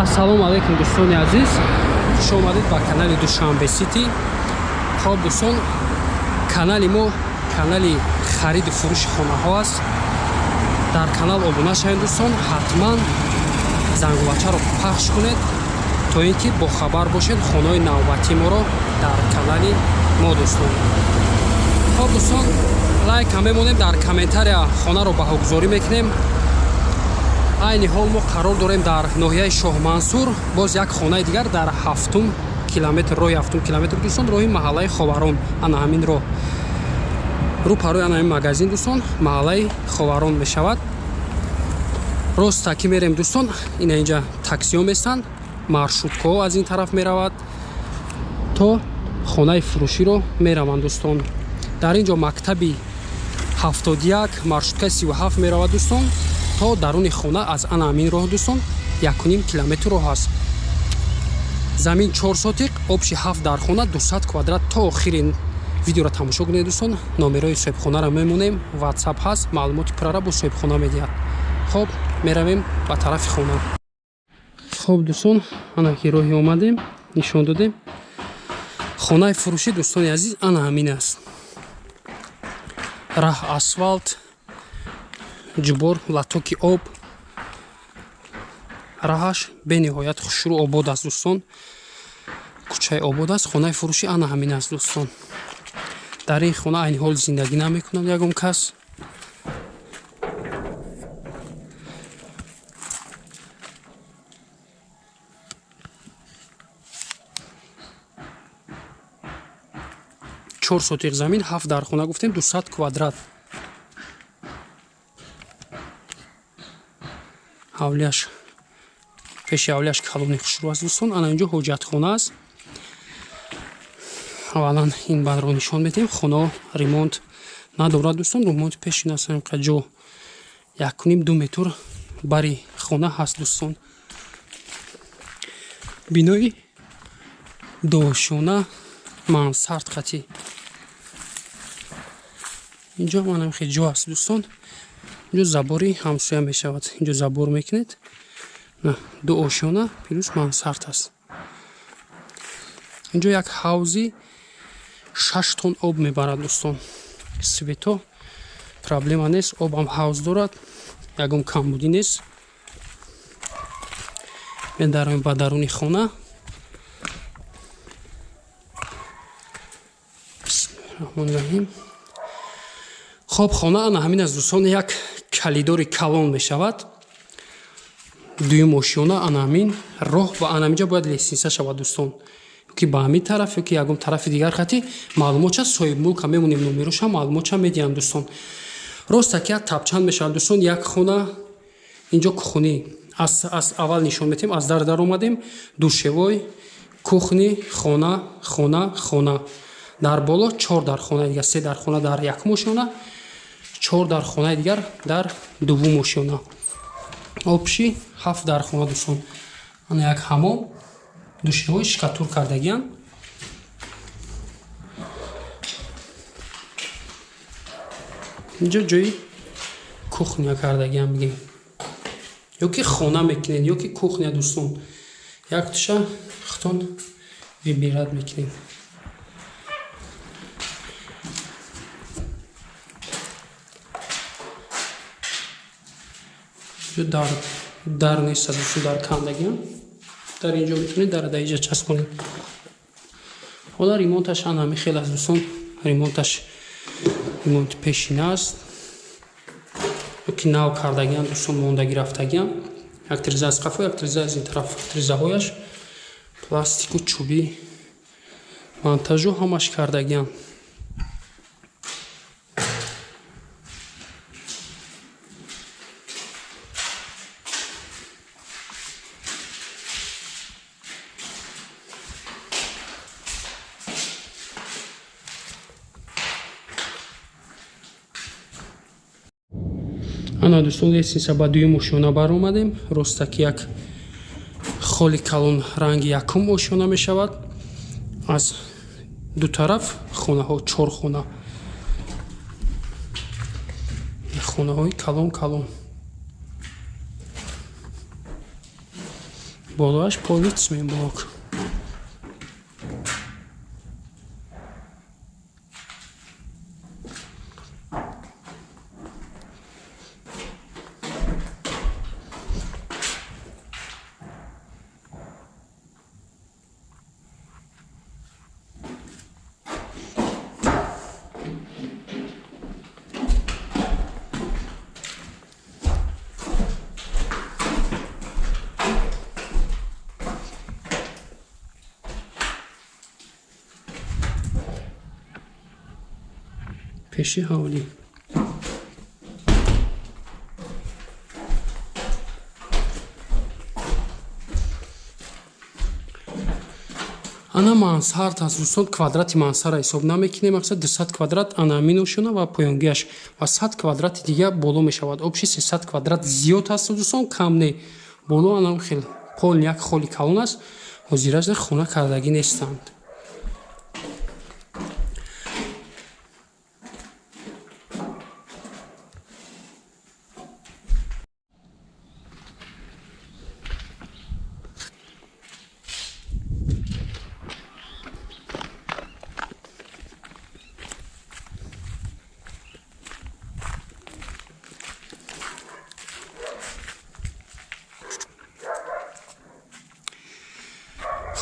Ассалому алайкум дӯстони азиз, хуш омадед ба канали Душанбе Сити. Хоб дӯстон, канали мо канали хариду фурӯши хонаҳо аст. Дар канал обуна шавед дӯстон, ҳатман зангулачаро пахш кунед, то ин ки бохабар бошед хонаҳои навбатии моро дар канали мо дӯстон. Хоб дӯстон, лайк ҳам мемонем, дар комментария хонаро баҳогузорӣ мекунем. Айни ҳол мо қарор дорем дар ноҳияи Шоҳмансур, боз як хонаи дигар дар 7 километр, роҳи 7 километр дӯстон, роҳи маҳаллаи Ховарон, ана ҳамин роҳ рӯ парои ана ҳамин магазин дӯстон, маҳаллаи Ховарон мешавад. Рост таки мерем дӯстон, ина инҷа таксиҳо местанд, маршруткаҳо аз ин тараф меравад то хонаи фурӯширо мераванд дӯстон. Дар ин ҷо мактаби 71, маршруткаи 37 меравад дӯстон, то даруни хона аз ана ҳамин роҳ дӯстон 1.5 километр роҳ аст. Замин 4 сотиқ, обши 7 дар хона, 200 квадрат. То охири видеоро тамошо кунед дӯстон, номерои соҳибхонаро мемонем, WhatsApp ҳаст, маълумоти пурра бо соҳибхона медиҳад. Хоб меравем ба тарафи хона. Хоб дӯстон, ана ки роҳи омадем, нишон додем. Хонаи фурӯшӣ дӯстони азиз ана ҳамин аст. Раҳ асфалт, ҷубор, латоки об, раҳаш бениҳоят хушрӯ обод аст дӯстон, кӯчаи обод аст. Хонаи фурӯшӣ ана ҳамин аст дӯстон. Дар ин хона айни ҳол зиндагӣ намекунад ягон кас. Чор сотиқ замин, 7 дар хона гуфтем, 200 квадрат. Ҳавлияш, пеши ҳавлияш калони хушрӯ аст дӯстон. Ана инҷо ҳоҷатхона аст. Аввалан ин бандро нишон медиҳем. Хона ремонт надорад дӯстон, ремонти пешин аст, ҳаминқадр ҷо 1.5-2 метр бари хона ҳаст дӯстон. Бинои дошона мансард қатӣ. Инҷо манам хеле ҷо аст дӯстон. Инҷо забори ҳамсоя мешавад. Инҷо забор мекунед. На, ду ошёна плюс мансард аст. Инҷо як ҳавзи 6 тонн об мебарад дӯстон. Свето проблема нест, обам ҳавз дорад, ягон камбудӣ нест. Медароем ба даруни хона. Бисмиллоҳир-раҳмонир-раҳим. Хоб, хона ана ҳамин аст дӯстон, як калидори калон мешавад. Дуюм ошёна ана ҳамин роҳ ва ана ҳаминҷа бояд лестница шавад дӯстон, ки ба ҳамин тараф ё ки ягон тарафи дигар хати маълумотча соҳибмулка мемонем, номероша маълумотча медиҳам дӯстон. Рост таки як тапчанд мешавад дӯстон, як хона инҷо кухни аз аввал нишон медиҳем, аз дар даромадем, душевой, кухни, хона, хона, хона. Дар боло 4 дар хонаи дигар, 3 дар хона дар якум ошёна, 4 дар хонаи дигар дар дуввум ошёна. Обши 7 дар хона дӯстон. Ана як ҳамом, душевой шикатур кардагиян. Инҷо ҷои кухня кардагиян бигем. Ё ки хона мекунед, ё ки кухня дӯстон. Як туша худтон вибират мекунед. Инҷо дар нест аз дӯстон, дар кандагиян. Дар инҷо метавонед дар даиҷа часпонед. Ҳола ремонташ ана ҳамин хел аст дӯстон. Ремонташ ремонти пешина аст. Ки нав кардагиян дӯстон, мондагӣ рафтагиян. Як тиреза аз қафо, як тиреза аз ин тараф. Тирезаҳояш пластику чӯбӣ монтажу ҳамаш кардагиян. Ана дӯстон, лестница ба дуюм ошёна баромадем. Ростаки як холи калон ранги якум ошёна мешавад. Аз ду тараф хонаҳо, 4 хона. Хонаҳои калон калон. Болоаш поли цементблок. Пеши ҳавлӣ. Ана мансард аст дӯстон, квадрати мансара ҳисоб намекунем, мақсад 200 квадрат ана миношона ва поёнгиаш ва 100 квадрати дига боло мешавад. Общий 300 квадрат зиёд аст дӯстон, кам не. Боло ана хел пол як холи калон аст, ҳозираш хона кардагӣ нестанд.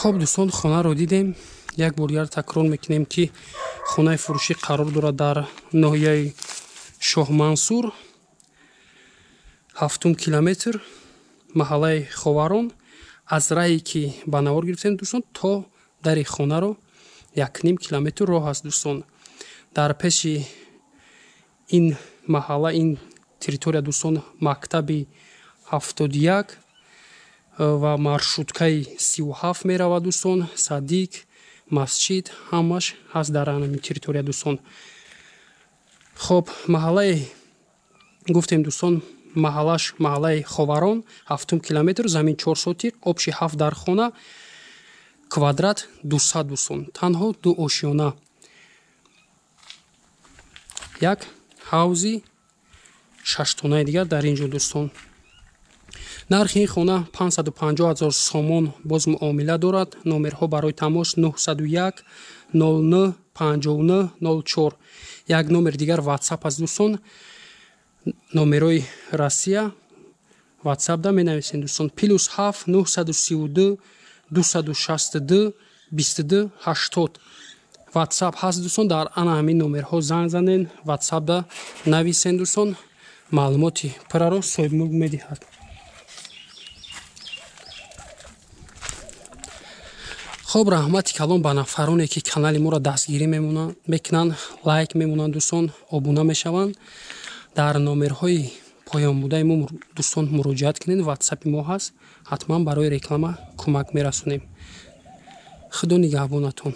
Хоб дӯстон, хонаро дидем. Як бор дигар такрор мекунем, ки хонаи фурӯшӣ қарор дорад дар ноҳияи Шоҳмансур, 7 километр, маҳаллаи Ховарон. Аз раҳе ки ба навор гирифтем дӯстон, то дари хонаро 1.5 километр роҳ аст дӯстон. Дар пеши ин маҳалла, ин территория дӯстон, мактаби 71 ва маршруткаи 37 меравад дӯстон, садик, масҷид ҳамаш ҳаст дар ҳамин территория дӯстон. Хоб, маҳаллаи гуфтем дӯстон, маҳаллаш маҳаллаи Ховарон, 7 километр, замин 4 сотик, общий 7 дар хона, квадрат 200 дӯстон, танҳо 2 ошёна, як ҳавзи 6 тонаи дигар дар ин ҷо дӯстон. Нархи ин хона 550 000 сомон боз муомила дорад. Номерҳо барои тамос 901 09 59 04. Як номер дигар WhatsApp аст дӯстон. Номерои Россия WhatsApp да менависем дӯстон. Плюс 7 932 262 22 80. WhatsApp ҳаст дӯстон, дар ана ҳамин номерҳо занг занен, WhatsApp да нависен дӯстон. Маълумоти пурраро соҳибмулк медиҳад. Хоб, раҳмати калон ба нафароне, ки канали моро дастгирӣ мекунанд, лайк мемонанд дӯстон, обуна мешаванд. Дар номерҳои поёнбудаи мо дӯстон муроҷиат кунед, WhatsApp-и мо ҳаст, ҳатман барои реклама кӯмак мерасонем. Худо нигаҳбонатон.